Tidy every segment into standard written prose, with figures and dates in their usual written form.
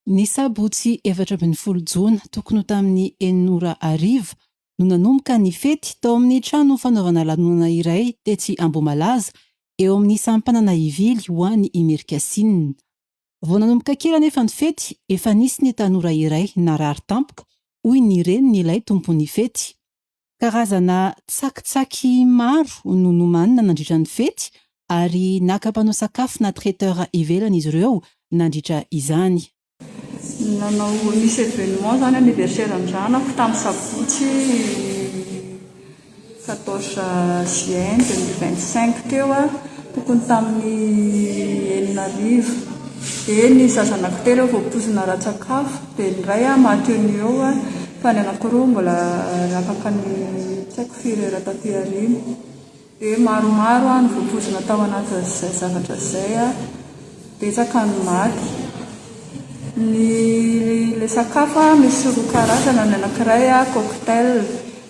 Ny sabotsy 14 jona tokony ho tamin'ny enina ora hariva no nanomboka ny fety tao amin'ny trano fanaovana lanonana iray tetsy Ambohimalaza, eo amin'ny sampanana Ivily ho any Imerinkasinina. Vao nanomboka kely anefa ny fety, efa nisy ny tanora iray narary tampoka, hoy ny renin'ilay tompon'ny fety. Karazana tsakitsaky maro no nomanina nandritra ny fety ary naka mpanao sakafo na traiteur ivelany izy ireo nandritra izany. Nanao nisy événement zany anniversaire an-dranako tamin'ny sabotsy 14 juin 2025 teo a, tokony tamin'ny 6000. Dia ny zaza anankitelo voapoizina ara-tsakafo, dia ny iray maty eo no eo fa ny anankiroa mbola afaka ny tsy haiko firy heure taty aoriana. Dia maromaro ny voapoizina tao anatin'izay zavatra izay, betsaka ny maty. Ny ilay sakafo misy roa karazana, ny anankiray cocktail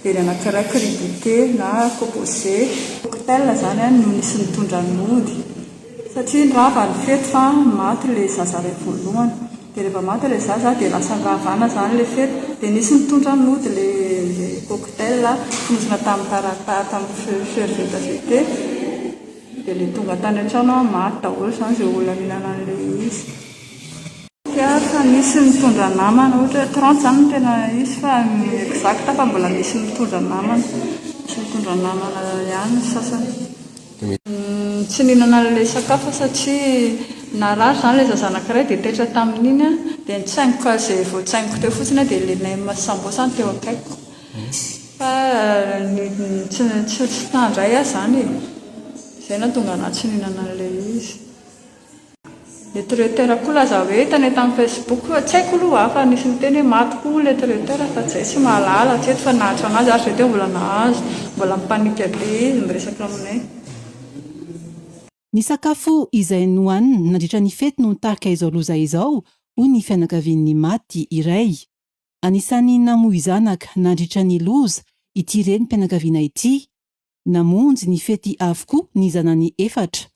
dia ny anankiray crudité na composé. Cocktail izany no nisy nitondra nody. Satria nirava ny fety fa maty ilay zaza iray voalohany. Dia rehefa maty ilay zaza dia lasa niravana izany ilay fety. Dia nisy nitondra nody ilay cocktail fonosina tamin'ny taratasy, tamin'ny serviette jeté. Dia ilay tonga tany an-trano maty daholo izany izay olona nihinana an'ilay izy. Fa nisy nitondra namana, ohatra hoe 30 izany no tena izy fa ny exact fa mbola misy mitondra namana. Misy mitondra namana ihany ny sasany. Tsy nihinana an'ilay sakafo aho satria narary izany ilay zaza anankiray dia taitra tamin'iny aho. Dia nitsaingoka izay voatsaingoko teo fotsiny aho dia ilay nem sy sambosa no teo akaikiko. Fa tsy tsy nandray aho izany e. Izay no nahatonga an'ahy tsy nihinana an'ilay izy. Le traiteur koa laza hoe hitanay tamin'ny facebook fa tsy haiko aloha fa nisy niteny hoe maty koa hono le traiteur fa zay tsy mahalala hatreto fa nahatso anazy ary zay teo mbola nahazo, mbola mi-panique be izy miresaka aminay. Ny sakafo izay nohaniny nandritra ny fety no nitarika izao loza izao, hoy ny fianakavian'ny maty iray. Anisan'ny namoy zanaka nandritra ny loza ity renim-pianakaviana ity. Namonjy ny fety avokoa ny zanany efatra.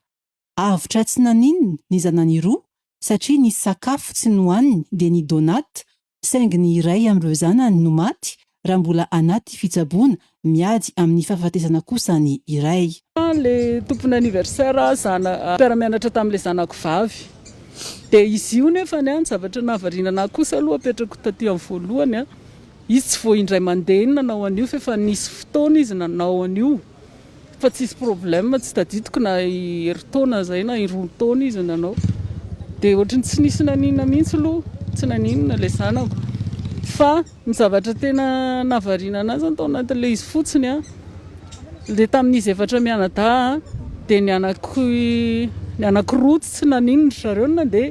Avotra tsy naninona ny zanany roa satria nisy sakafo tsy nohaniny dia ny donat saingy ny iray amin'ireo zanany no maty raha mbola anaty fitsaboana miady amin'ny fahafatesana kosa ny iray. Le tompony anniversaire zana mpiara-mianatra tamin'ilay zanako vavy dia izy io nefany an, ny zavatra nahavariana anahy kosa aloha apetrako taty amin'ny voalohany an, izy tsy vao indray mandeha no nanao an'io fa efa nisy fotoana izy nanao an'io. Fa tsisy problème, tsy tadidiko na herintaona zay na roa taona izy nanao. Dia ohatran'ny tsy nisy naninona mihitsy aloha, tsy naninona ilay zanako. Fa ny zavatra tena nahavariana anahy zany tao anatin'ilay izy fotsiny an, ilay tamin'izy efatra mianadahy an, dia ny anaky ny anakiroa tsy naninona ry zareo no nandeha,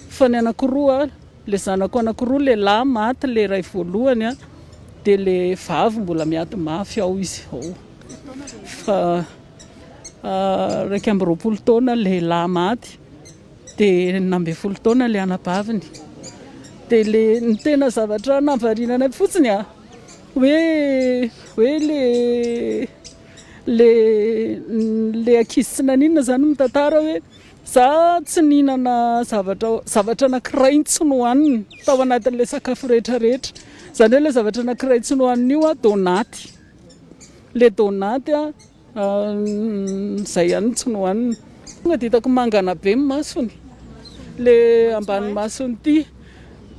fa ny anakiroa Ilay zanako anakiroa lehilahy maty ilay iray voalohany a, dia ilay vavy mbola miady mafy ao izy ao. Fa 21 taona lehilahy maty, dia 16 taona ilay anabaviny. Dia ilay ny tena zavatra nahavariana anay fotsiny a, hoe hoe le le le ankizy tsy naninona izany mitantara hoe Za tsy nihinana zavatra zavatra anakiray tsy nohanina tao anatin'ilay sakafo rehetra rehetra. Izany hoe ilay zavatra anakiray tsy nohanina io donaty. Ilay donaty izay ihany no tsy nohanina. Tonga dia hitako mangana be ny masony, ilay ambany masony ity.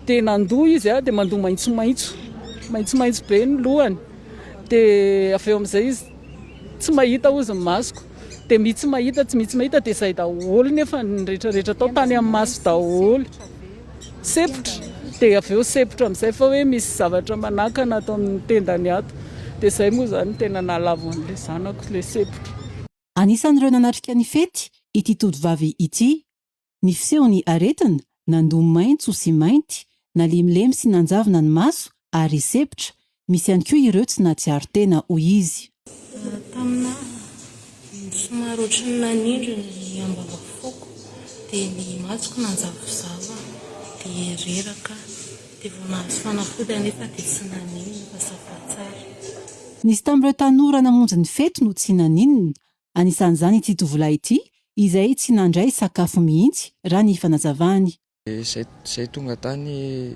Dia nandoa izy dia mandoa maitsomaitso, maitsomaitso be ny lohany. Dia avy eo amin'izay izy tsy mahita hozy ny masoko. Dia mitsy mahita, tsy mitsy mahita, dia izay daholo nefa ny rehetra rehetra tao, tany amin'ny maso daholo. Sempotra, dia avy eo sempotra amin'izay fa hoe misy zavatra manakana ato amin'ny tendany ato. Dia izay moa izany no tena nahalavo an'ilay zanako, ilay sempotra. Anisan'ireo nanatrika ny fety ity tovovavy ity. Ny fisehon'ny aretina, nandoa maitso sy mainty, nalemilemy sy nanjavona ny maso ary sepotra, misy ihany koa ireo tsy nahatsiaro tena, hoy izy. Taminà somary ohatran'ny nanindry ny ambavafoko dia ny masoko nanjavozava dia reraka dia vao nahazo fanafody aho nefa dia tsy naninona fa ça va tsara. Nisy tamin'ireo tanora namonjy ny fety no tsy naninona Anisan'izany ity tovolahy ity izay tsy nandray sakafo mihitsy raha ny fanazavany. Zay zay tonga tany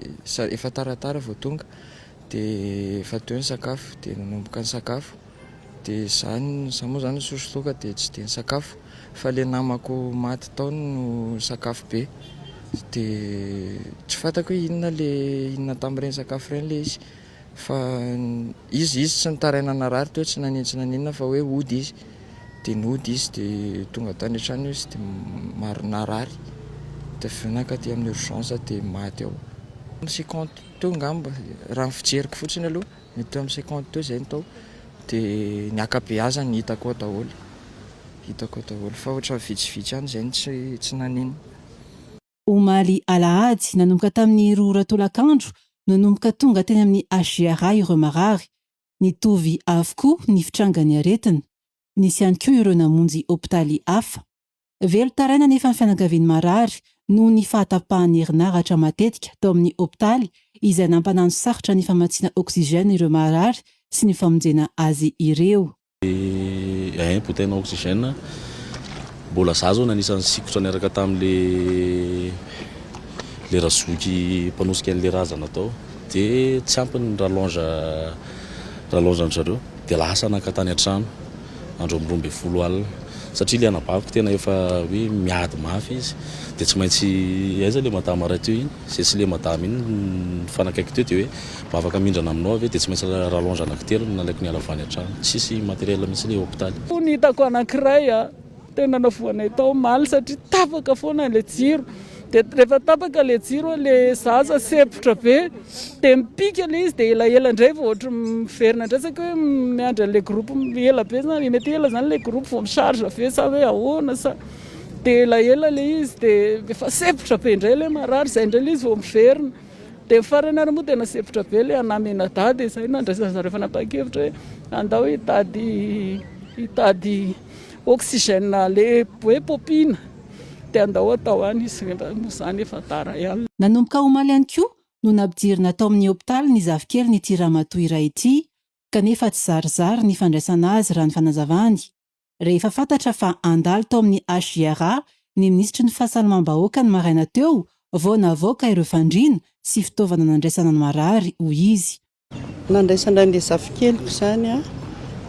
efa taratara vao tonga dia efa teo ny sakafo dia nanomboka ny sakafo dia za za moa zany nisotro toaka dia tsy dia nisakafo fa le namako maty tao no nisakafo be dia tsy fantako hoe inona le inona tamin'ireny sakafo ireny le izy Fa izy izy tsy nitaraina narary teo tsy naninona tsy naninona fa hoe hody izy dia nody izy dia tonga tany an-trano izy dia maro narary dia avy eo nankaty amin'ny urgence dia maty ao. Amin'ny cinquante teo angamba raha ny fijeriko fotsiny aloha mety teo amin'ny cinquante teo izay no tao dia ny ankabeazany hitako ao daholo, hitako ao daholo fa ohatran'ny vitsivitsy ihany izay no tsy tsy naninona. Omaly alahady, nanomboka tamin'ny roa ora tolakandro no nanomboka tonga teny amin'ny HJRA ireo marary. Nitovy avokoa ny fitrangan'ny aretina. Nisy ihany koa ireo namonjy hopitaly hafa. Velon-taraina anefa ny fianakavian'ny marary noho ny fahatapahan'ny herinaratra matetika tao amin'ny hopitaly izay nampanano sarotra ny famatsiana oxygène ireo marary sy ny famonjena azy ireo. Un bouteille na oxygène, mbola za zao no anisan'ny sikotra niaraka tamin'le le razoky mpanosika an'le razana tao de tsy ampy ny rallonge rallonge an-dry zareo de lasa naka tany an-trano andro amin'ny 12 alina satria le anabaviko tena efa hoe miady mafy izy de tsy maintsy aiza le madama ray teo iny zay sy le madama iny nifanakaiky teo de hoe Mba afaka mindrana aminao aho ve dia tsy maintsy rallonge anankitelo no nalaiko niala avy any an-trano. Tsisy matériel mihitsy ilay hopitaly. Ny hitako anankiray a, tena navoanay tao omaly satria tapaka foana ilay jiro, dia rehefa tapaka ilay jiro ilay zaza sempotra be dia mipika ilay izy dia elaela indray vao ohatry miverina indray saika hoe miandry an'ilay groupe ela be zany, mety ela zany ilay groupe vao mi-charge ve sa hoe ahoana sa dia elaela ilay izy dia efa sempotra be indray ilay marary, izay indray ilay izy vao miverina. Dia ny farany ary moa tena sempotra be ilay anah mianadahy dia izay no nandraisan'ny zareo fanapahan-kevitra hoe andao hitady hitady oxygène le hoe paompina dia andao atao any izy moa izany efa tara ihany. Nanomboka omaly ihany koa no nampidirina tao amin'ny hopitaly ny zafikeliny ity ramatoa iray ity kanefa tsy zarizary ny fandraisana azy raha ny fanazavany. Rehefa fantatra fa handalo tao amin'ny HJRA ny minisitry ny Fahasalamam-bahoaka ny maraina teo vao navoaka ireo fandriana sy fitaovana nandraisana ny marary, hoy izy. Nandraisana an'ilay zafikeliko izany aho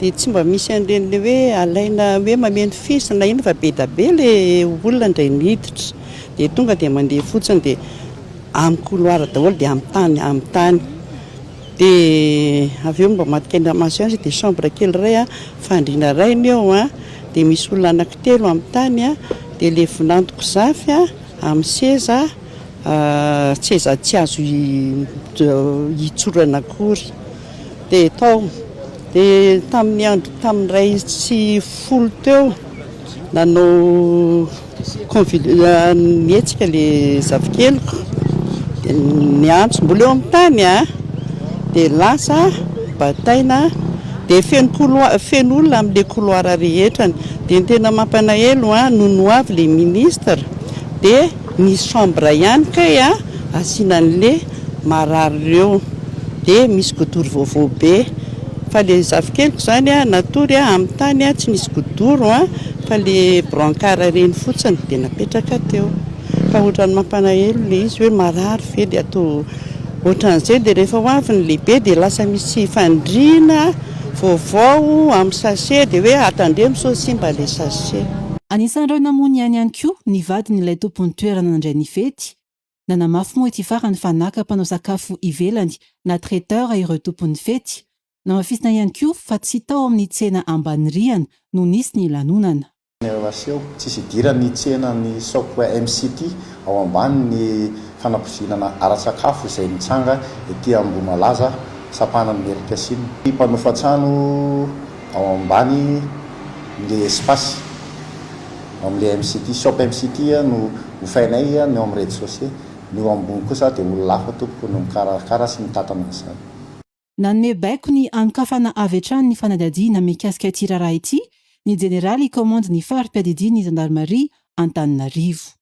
dia tsy mba misy an'ireny ilay hoe alaina hoe mameno fisy na inona fa be dia be ilay olona indray miditra dia tonga dia mandeha fotsiny dia amin'ny couloir daholo dia amin'ny tany amin'ny tany. Dia avy eo mba maty kely ramaso ihany izy dia chambre kely iray an, fandriana iray ny eo an, dia misy olona anankitelo amin'ny tany an, dia ilay vinantoko zafy an amin'ny seza, seza tsy azo hitsorana akory. Dia tao, dia tamin'ny andro tamin'ny iray sy folo teo nanao convul- nihetsika ilay zafikeliko dia niantso mbola eo amin'ny tany an, dia lasa bataina dia feno couloir feno olona amin'ilay couloir rehetra dia ny tena mampalahelo an nony ho avy ilay ministre dia nisy chambre ihany kay an asiana an'ilay marary ireo dia misy kidoro vaovao be fa le zafikeliko zany a natory a amin'ny tany a tsy nisy kidoro a fa le brancard ireny fotsiny dia napetraka teo fa ohatran'ny mampalahelo le izy hoe marary ve dia atao ohatran'izay dia rehefa ho avy ny lehibe dia lasa misy fandriana vaovao amin'ny sachet dia hoe atandremo sao simba le sachet. Anisan'ireo namoy ny ainy ihany koa ny vadin'ilay tompon'ny toerana nandray ny fety. Nanamafy moa ity farany fa naka mpanao sakafo ivelany na traiteur ireo tompon'ny fety. Namafisina ihany koa fa tsy tao amin'ny tsena ambany rihana no nisy ny lanonana. Ny aseho, tsisy idiran'ny tsenan'ny Shop MCT ao ambany ny fanapoizinana ara-tsakafo izay nitranga ety Ambohimalaza, sampanan'i Merikasinina. Mpanofa trano ao ambany le espace ao amin'ilay MCT. Shop MCT no hofainay ny ao amin'ny rez-de-chaussée. Ny eo ambony kosa dia olona hafa tompoko no mikarakara sy mitantana an'izany. Nanome baiko ny hanokafana avy hatrany ny fanadihadiana mikasika ity raharaha ity ny jeneraly kaomandin'ny fari-piadidian'ny zandarimaria Antananarivo.